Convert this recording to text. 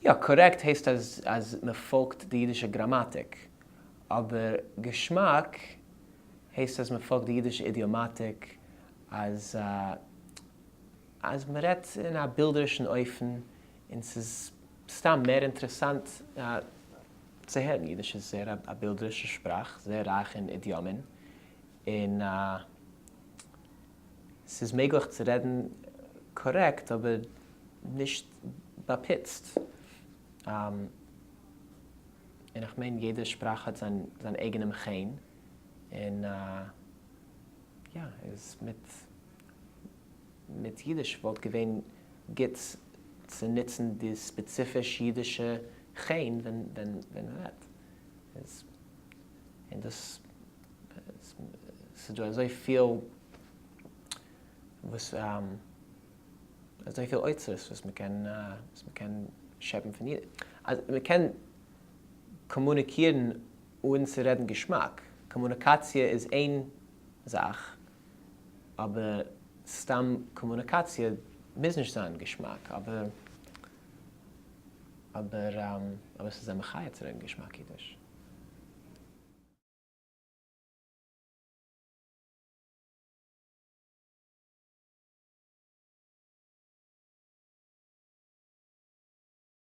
יא, קארעקט הייסט אז אז מען פאלגט די אידישע גראמאטיק, אבער געשמאק הייסט אז מען פאלגט די אידישע אידיאמאטיק, אז אז מען רעדט אין א בילדערישן אופן און ס'איז סתם מער אינטערעסאנט צו הערן. אידיש איז זייער א בילדערישע שפראך, זייער רייך אין אידיאמען, און ס'איז מעגליך צו רעדן קארעקט אבער נישט באפוצט. און איך מיין יעדע שפראך האט זיין זיין אייגענעם חן, און יא, איז מיט מיט אידיש וואלט געווען גוט צו נוצן די ספעציפיש אידישע חן ווען ווען ווען מ'רעדט. איז און דאס ס'איז דא אזויפיל וואס אזויפיל אוצרות וואס מ'קען וואס מ'קען שעפן פון אידיש. אז מ'קען קאמוניקירן אן צו רעדן געשמאק. קאמוניקאציע איז איין זאך, אבער סתם קאמוניקאציע מוז נישט זיין געשמאק, אבער אבער אבער ס'איז א מחיה צו רעדן געשמאק אידיש.